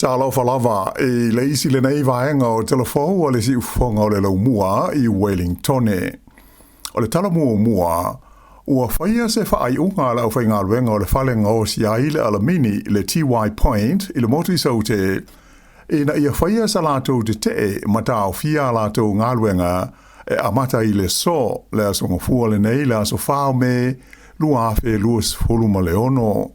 Talofa lava i le isi lenei vaega o Talafou a le Siufofoga o le Laumua i Wellingtone. O le tala muamua, ua faia se faaiuga a le aufaigaluega o le fale gaosi ai le alamini le Tiwai Point i le motu i Saute ina ia faia sa latou tetee ma taofia a latou galuega e amata i le aso, le aso Gafua lenei le aso 4 o Me 2026.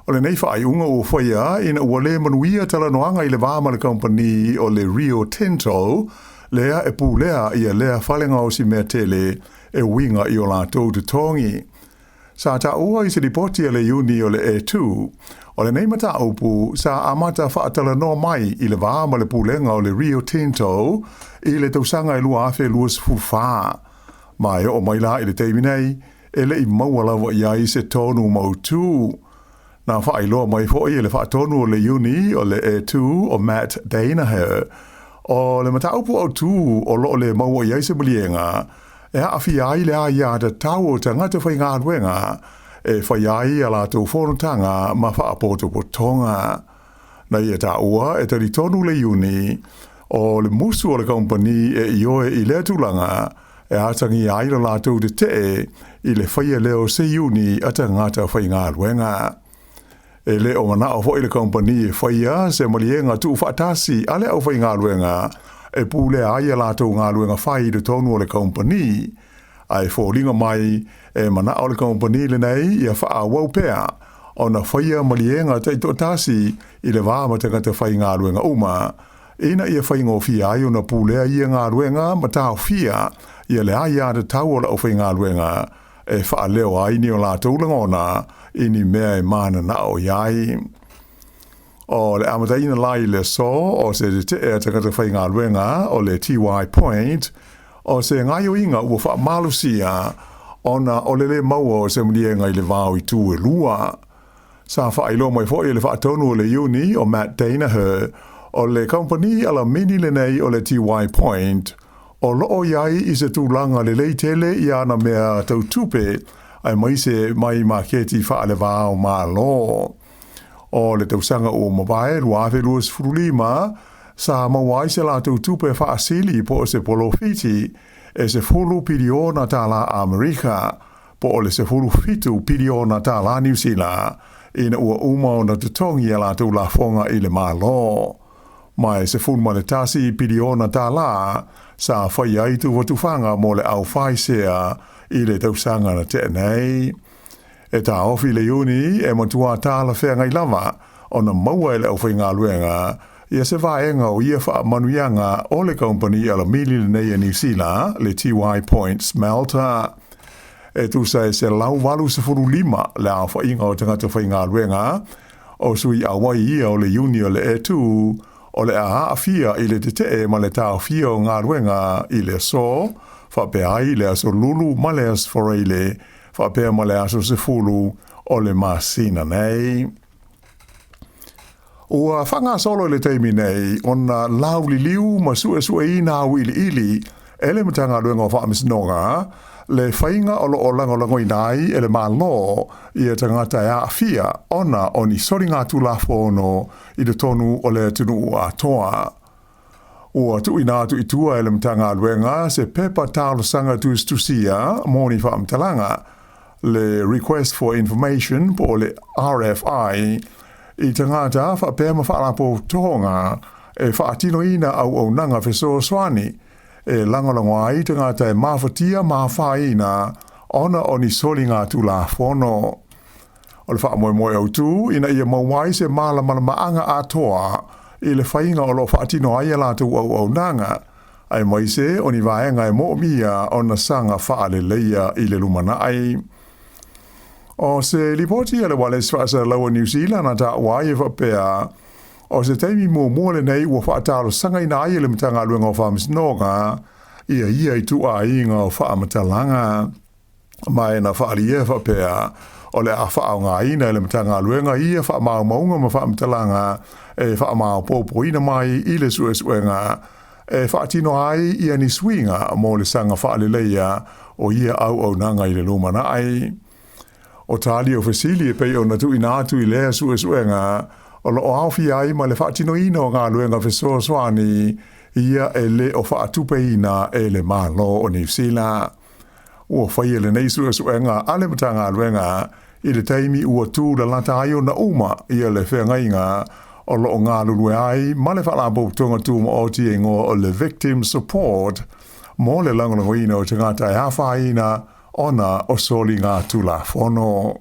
O lenei faaiuga ua faia ina ua le manuia talanoaga i le va ma le kamupani o le Rio Tinto, lea e pulea ia lea fale gaosi mea tele e uiga i o latou totogi. Sa taua i se lipoti a le Iuni o le A2, o lenei mataupu sa amata faatalanoa mai i le va ma le pulega o le Rio Tinto i le tausaga e 2024. Ma e oo mai la i le taimi nei, e le i maua lava i ai se tonu mautū. Na faailoa mai foi e le faatonu o le Iuni o le A2 o Matt Danaher, o le mataupu autū o lo o le maua i ai se maliega, e aafia ai le aiatatau o tagata faigaluega e fai ai a latou fonotaga ma faapotopotoga. Na ia taua e talitonu le Iuni, o le musu o le kamupani e ioe i lea tulaga e atagia ai lo latou tetee i le faia lea o se iuni a tagata faigaluega. E le o manao foi le kamupani e faia se maliega tuufaatasi a le aufaigaluega e pulea ai a latou galuega fai i totonu o le kamupani, ae foliga mai e manao le kamupani lenei ia faaauau pea ona faia maliega taitoatasi i le va ma tagata faigaluega uma, ina ia faigofie ai ona pulea ia galuega ma taofia ia le aiatatau o le aufaigaluega e faaleo ai ni o latou lagona i ni mea e mananao i ai. O le amataina la i le aso o se tetee a tagata faigaluega o le Tiwai Point, o se gaoioiga ua faamalosia ona o le lē maua o se maliega i le va o itu e lua. Sa faailoa mai foi e le faatonu o le Iuni o Matt Danaher, o le kamupani alamini lenei o le Tiwai Point, o lo o i ai i se tulaga lelei tele i ana mea tau tupe, aemaise mai maketi faaleva o Malo. O le tausaga ua mavae 2025, sa maua ai se latou tupe faasili po o se polofiti e $10 piliona tālā Amerika, po o le $17 piliona tālā Niu Sila, ina ua uma ona totogi a latou lafoga i le Malo. Ma e $11 piliona tālā sa fai ai tufatufaga mo le aufaisea i le tausaga na tea nei. E taofi le Iuni e matua talafeagai lava ona maua e le aufaigaluega ia se vaega o ia faamanuiaga o le kamupani alamili lenei a Niu Sila, le Tiwai Point Smelter. E tusa e 185 le aofaiga o tagata faigaluega, o sui auai ia o le Iuni o le A2, o le a aafia i le tetee ma le taofia o galuega i le aso, faapea ai le aso Lulu ma le aso Faraile, faapea ma le aso 10 o le masina nei. Ua faagasolo i le taimi nei ona lauliliu ma suesueina auiliili e le Matagaluega o Faamasinoga le faiga o lo o lagolagoina ai e le Malo ia tagata e aafia ona o ni soligatulafono i totonu o le atunuu atoa. Ua tuuina atu i tua e le Matagaluega se pepa talosaga tusitusia mo ni faamatalaga, le Request for Information po o le RFI, i tagata faapea ma faalapotopotoga e faatinoina auaunaga fesoasoani e lagolago ai tagata e mafatia ma afaina ona o ni soligatulafono. O le faamoemoe autū ina ia maua ai se malamalamaaga atoa i le faiga o lo o faatino ai a latou auaunaga, aemaise o ni vaega e moomia ona saga faaleleia i le lumanai. O se lipoti a le Ualesi Faasalalau a Niu Sila na taua ai e faapea, o se taimi muamua lenei ua faatalosagaina ai e le Matagaluega o Faamasinoga ia ia ituaiga o faamatalaga. Ma e na faaalia e faapea, o le a faaaogaina e le Matagaluega ia faamaumauga ma faamatalaga e faamaopoopoina mai i le suesuega e faatino ai ia ni suiga mo le saga faaleleia o ia auaunaga i le lumanai. O tali o fesili e pei ona tuuina atu i lea suesuega, o lo o aofia ai ma le faatinoina o galuega fesoasoani ia e lē o faatupeina e le Malo o Niu Sila. Ua faia lenei suesuega a le Matagaluega i le taimi ua tūlalata ai ona uma ia le feagaiga o lo o galulue ai ma le Faalapotopotoga Tumaoti e igoa o le Victim Support mo le lagolagoina o tagata e afaina ona o soligatulafono.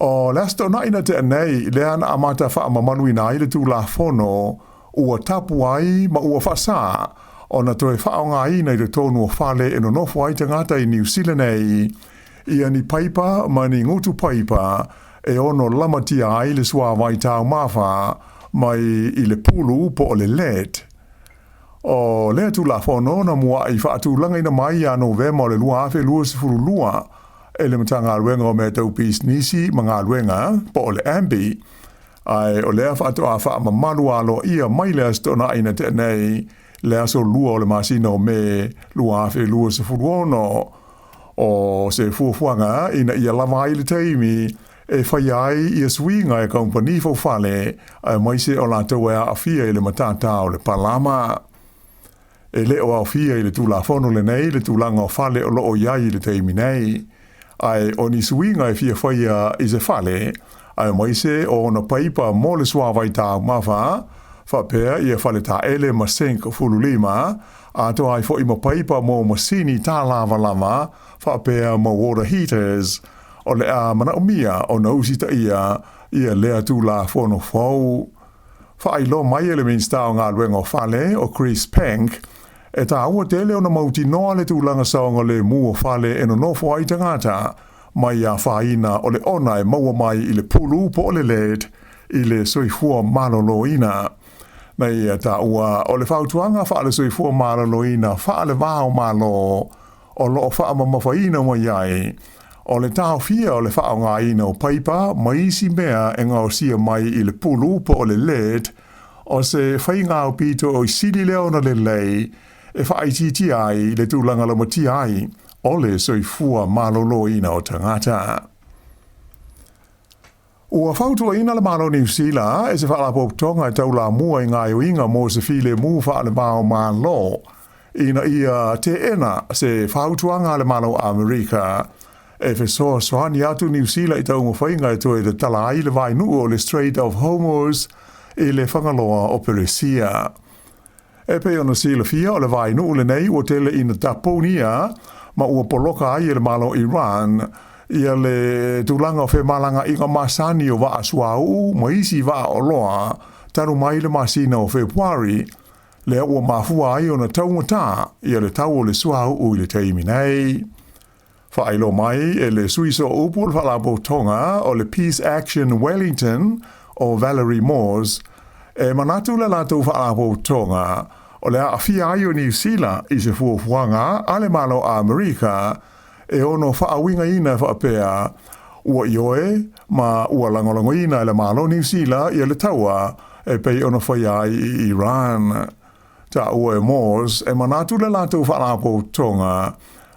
O le Aso Toonai na tea nei, lea na amata faamamaluina ai le Tulafono ua tapu ai ma ua faasā ona toe faaaogaina i totonu o fale e nonofo ai tagata i Niu Sila nei ia ni paipa ma ni gutu paipa e ono lamatia ai le suāwai taumafa mai i le pulu po o le lead. O lea Tulafono na muaʻi faatulagaina mai ia Novema o le 2022 e le Matagaluega o Mea Tau Pisinisi ma Galuega, po o le MBIE, ae o lea faatoa faamamalu aloaia mai le Aso Toonai na tea nei, le aso 2 o le masina o Me 2026. O se fuafuaga ina ia lava ai le taimi e faia ai ia suiga e kamupani faufale aemaise o latou e aafia i le matatā o le palama. E le o aofia i le Tulafono lenei le tulaga o fale o lo o i ai i le taimi nei. Ae o ni suiga e fia faia i se fale, aemaise o ona paipa mo le suāwai taumafa, faapea ia fale taele ma sink fululima, atoa ai foi ma paipa mo masini tālavalava faapea ma water heaters, o le a manaomia ona usitaia ia lea Tulafono fou. Faailoa mai e le Minisita o Galuega o Fale, o Chris Penk, e tāua tele ona mautinoa le tulaga saogalemu o fale e nonofo ai tagata, mai afaina o le ona e maua mai i le pulu po o le lead i le soifua maloloina. Na ia taua o le fautuaga faale-soifua maloloina faale-va o Malo o lo o faamamafaina mai ai, o le taofia o le faaaogaina o paipa ma isi mea e gaosia mai i le pulu po o le lead, o se faiga aupito sili lea ona lelei e faaitiitia ai le tulaga laumatia ai o le soifua maloloina o tagata. Ua fautuaina le Malo o Niu Sila e se faalapotopotoga e taulamua i gaoioiga mo se filemu faale-va o Malo ina ia teena se fautuaga a le Malo o Amerika e fesoasoani atu Niu Sila i taumafaiga e toe tatala ai le vaenuu o le Strait of Hormuz i le Fagaloa o Peresia. E pei ona silafia o le vaenuu lenei ua tele ina tapounia ma ua poloka ai e le Malo o Iran ia le tulaga o femalagaaiga masani o vaa suauu ma isi vaa oloa talu mai le masina o Fepuari, lea ua mafua ai ona taugatā ia le tau o le suauu i le taimi nei. Faailoa mai e le sui sooupu o le Faalapotopotoga o le Peace Action Wellington o Valerie Moores, e manatu le latou Faalapotopotoga o le aafia ai o Niu Sila i se fuafuaga a le Malo o Amerika e ono faauigaina e faapea ua ioe ma ua lagolagoina e le Malo o Niu Sila ia le taua e pei ona faia ai i Iran. Taua e Moores e manatu le latou faalapotopotoga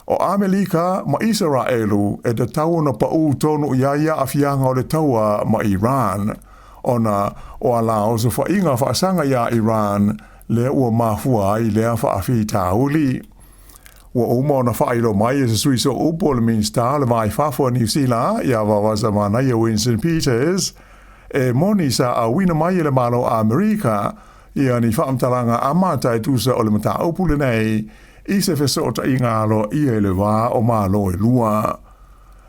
o Amelika ma Isaraelu e tatau ona paʻū tonu i ai aafiaga o le taua ma Iran, ona o a la osofaiga faasaga iā Iran lea ua mafua ai lea faafitauli. Ua uma ona faailoa mai e se sui sooupu o le Minisita o le Va i Fafo a Niu Sila iā Vaovasamanaia Winston Peters, e moni sa auina mai e le Malo o Amerika ia ni faamatalaga amata e tusa o le mataupu lenei i se fesootaiga aloaia i le va o Malo e lua.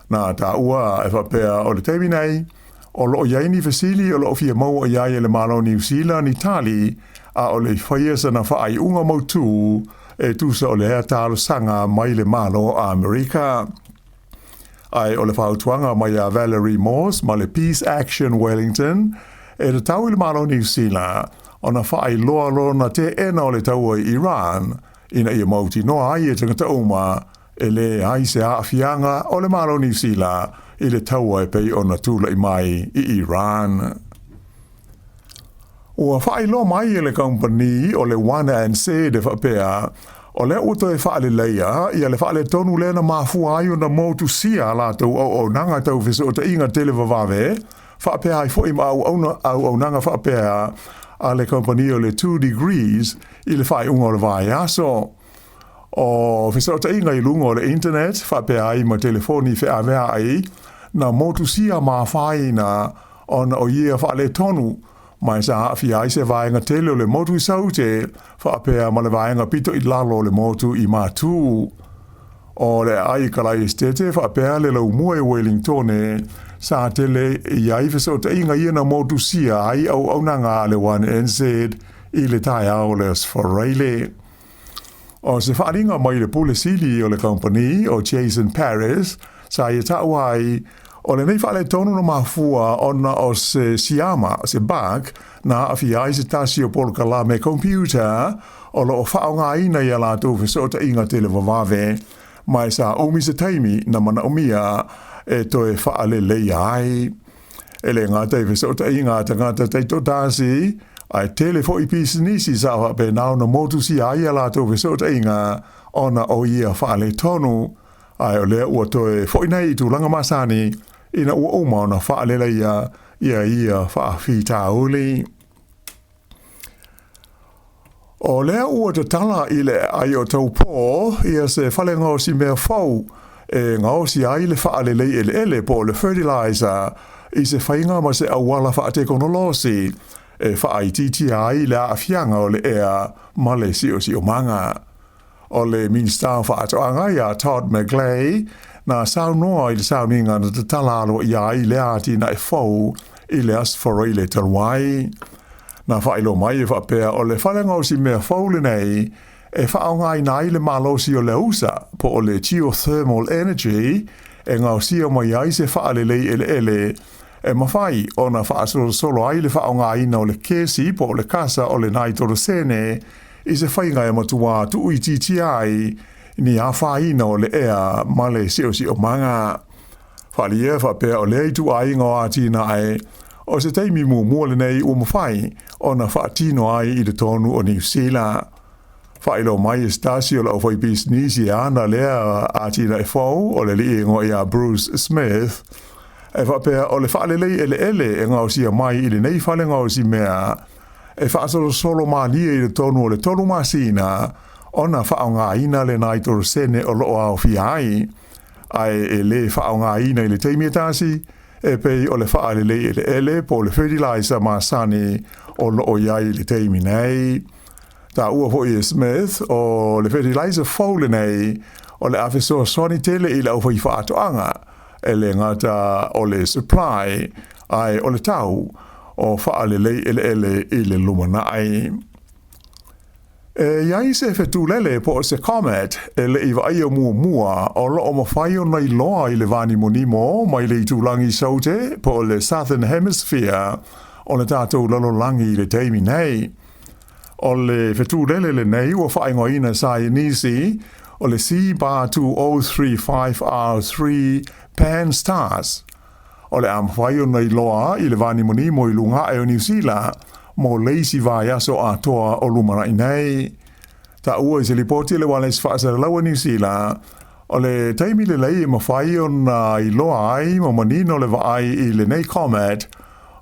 Na taua e faapea o le taimi nei, o lo o i ai ni fesili o lo o fia maua i ai e le Malo o Niu Sila ni tali, a o le i faia sana faaiuga mautū e tusa o lea talosaga mai le Malo o Amerika. Ae o le fautuaga mai a Valerie Morse ma le Peace Action Wellington, e tatau i le Malo o Niu Sila ona faailoa lona teena o le taua i Iran ina ia mautinoa ai e tagata uma e leai se aafiaga o le Malo o Niu Sila i le taua e pei ona tulai mai i Iran. Ua faailoa mai e le kamupani o le One NZ e faapea, o lea ua toe faaleleia ia le faaletonu lea na mafua ai ona motusia a latou auaunaga tau fesootaiga televavave. Faapea ai foʻi ma auauna auaunaga faapea a le kamupani o le Two Degrees i le faaiuga o le vaiaso. O fesootaiga i luga o le internet faapea ai ma telefoni feaveai na motusia ma afaina ona o ia faaletonu, ma sa aafia ai se vaega tele o le motu i Saute faapea ma le vaega pito i lalo o le motu i Matū. O le aai i Kalai Esetete faapea le laumua i Wellingtone sa tele i ai fesootaiga ia na motusia ai auaunaga a le One NZ i le taeao o le Aso Faraile. O se faaaliga mai le Pule Sili o le kamupani o Jason Paris sa ia taua ai, o lenei faaletonu na mafua ona o se siama, se bug, na aafia ai se tasi o polokalame computer o lo o faaaogaina i a latou fesootaiga televavave, ma e sa umi se taimi na manaomia e toe faaleleia ai. E le gata i fesootaiga a tagata taitoatasi, ae tele foi pisinisi sa faapena ona motusia ai a latou fesootaiga ona o ia faaletonu, ae o lea ua toe foi nei i tulaga masani ina ua uma ona faaleleia ia ia faafitauli. O lea ua tatala i le aai o Taupō ia se fale gaosi mea fou e gaosi ai le faalelei eleele po o le fertilizer i se faiga ma se auala faatekonolosi e faaitiitia ai le aafiaga o le ea ma le siosiomaga. O le Minisita o Faatoaga ia Todd McClay na saunoa i le sauniga na tatala aloaia ai lea atinae fou i le Aso Faraile talu ai. Na faailoa mai e faapea o le fale gaosi mea fou lenei e faaaogaina ai le malosi o le ausa po o le geothermal energy e gaosia mai ai se faalelei eleele e mafai ona faasolosolo ai le faaaogaina o le kesi po o le kasa o le naitolosene i se faiga e matuā tuuitiitia ai ni afaina o le ea ma le siosiomaga. Faaalia faapea o lea ituaiga o atinae o se taimi muamua lenei ua mafai ona faatino ai i totonu o Niu Sila. Faailoa mai e se tasi o le aufaipisinisi e ana lea atinae fou o le alii e igoa ia Bruce Smith, e faapea o le faalelei eleele e gaosia mai i lenei fale gaosi mea e faasolosolo malie i totonu o le 3 masina ona faaaogaina le naitolosene o lo o aofia ai, ae e lē faaaogaina i le taimi e tasi e pei o le faalelei eleele po o le fertilizer masani o lo o i ai i le taimi nei. Taua foi e Smith o le fertilizer fou lenei o le a fesoasoani tele i le aufaifaatoaga, e le gata o le supply ae o le tau o faalelei eleele i le lumanai. E i ai se fetulele po o se comet e le i vaaia muamua o lo o mafai ona iloa i le vānimonimo mai le itulagi Saute po o le Southern Hemisphere o le tatou lalolagi i le taimi nei. O le fetulele lenei ua faaigoaina e saienisi o le C bar 2035R3 Pan-STARRS. O le a mafai ona iloa i le vānimonimo i luga ae o Niu Sila mo le isi vaiaso atoa o lumanai nei. Taua i se lipoti a le Ualesi Faasalalau a Niu Sila, o le taimi lelei e mafai ona iloa ai ma manino le vaai i lenei comet,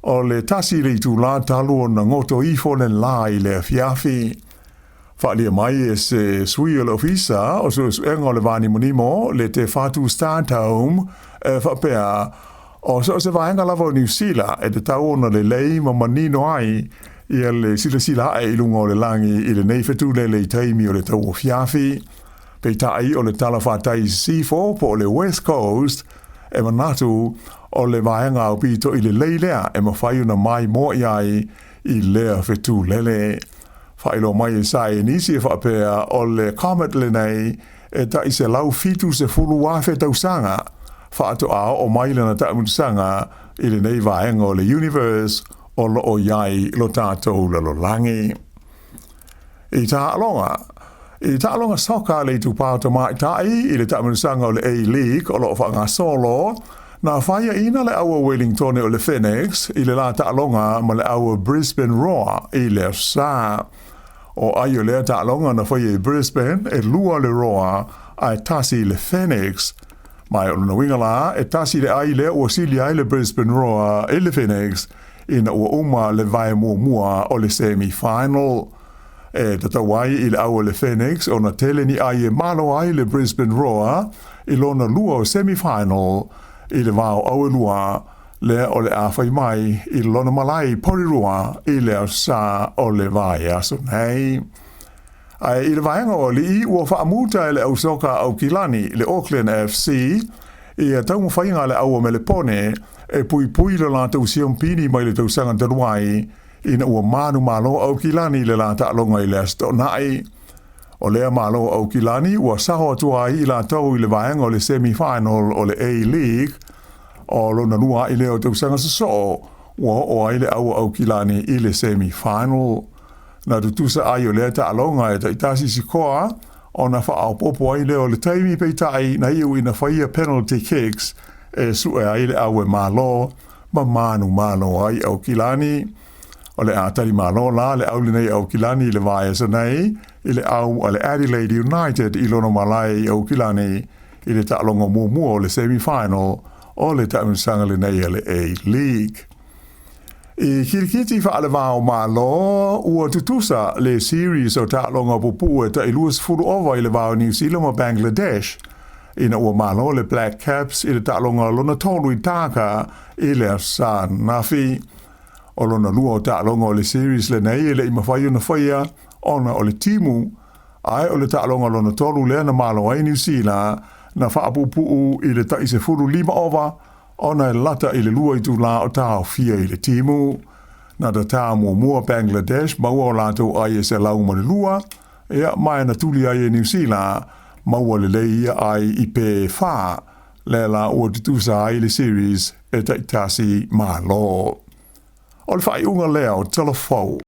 o le 1 le itulā talu ona goto ifo le lā i le afiafi. Faaalia mai e se sui o le Ofisa o Suesuega o le Vānimonimo le Te Whatu Startome e faapea, o so o se vaega lava o Niu Sila e tatau ona lelei ma manino ai ia le silasila ae i luga o le lagi i lenei fetulele i taimi o le tauafiafi. Peitai o le tala fatai i sisifo po o le West Coast e manatu o le vaega aupito i lelei lea e mafai ona maimoa i ai i lea fetulele. Faailoa mai e saienisi e faapea o le comet lenei e tai 170,000 tausaga faatoa oo mai lana taamilosaga i lenei vaega o le universe o lo o i ai lo tatou lalolagi. I taaloga soka le itupa o tamaitai i le taamilosaga o le A-League o lo o faagasolo, na faiaina le aua Wellingtone o le Phoenix i le la taaloga ma le aua Brisbane Roar i le aso Sa. O ai o lea taaloga na faia i Brisbane, e 2 le Roar ae 1 le Phoenix. Ma o lona uiga la, e tasi le ai lea ua sili ai le Brisbane Roar i le Phoenix ina ua uma le vae muamua o le semi-final. E tatau ai i le au a le Phoenix ona tele ni ai e malo ai le Brisbane Roar i lona lua o semi-final i le va o Auelua lea o le a fai mai i lona malae i Porirua i le Aso Sa o le vaiaso nei. Ae i le vaega o alii, ua faamuta e le au soka a Aukilani, le Auckland FC, ia taumafaiga a le au o Melepone e puipui lo latou siompini mai le tausaga talu ai ina ua manumalo Aukilani i le la taaloga i le Aso Toonai. O lea malo Aukilani ua sao atu ai i latou i le vaega o le semi-final o le A-League, o lona lua a'i lea o tausaga sosoo ua oo ai le au a Aukilani i le semi-final. Na tutusa ai o lea taaloga e taitasi sikoa ona faaopoopo ai lea o le taimi peitai na iu ina faia penalty kicks e sue ai le au e malo ma manumalo ai Aukilani. O le a tali malo la le au lenei Aukilani i le vaiaso nei i le au a le Adelaide United i lona malae i Aukilani i le taaloga muamua o le semi-final o le taamilosaga lenei a le A-League. I kirikiti faale-va o Malo, ua tutusa le series o taaloga pupuu e tai 20 ova i le va o New Zealand ma Bangladesh, ina ua malo le Black Caps i le taaloga lona tolu i Dhaka i le Aso Sa ananafi. O lona lua o taaloga o le series lenei e le i mafai ona faia ona o le timu, ae o le taaloga lona tolu lea na malo ai Niu Sila na faapuupuu i le tai 15 ova ona e lata i le lua itulā o taofia i le timu. Na tatā muamua Bangladesh maua o latou ai e 102, ia, ma e na tuli ai e Niu Sila, maua lelei ia ai i pē whā, lea la ua tutusa ai le series e taitasi malo. O le faaiuga lea o Tala Fou.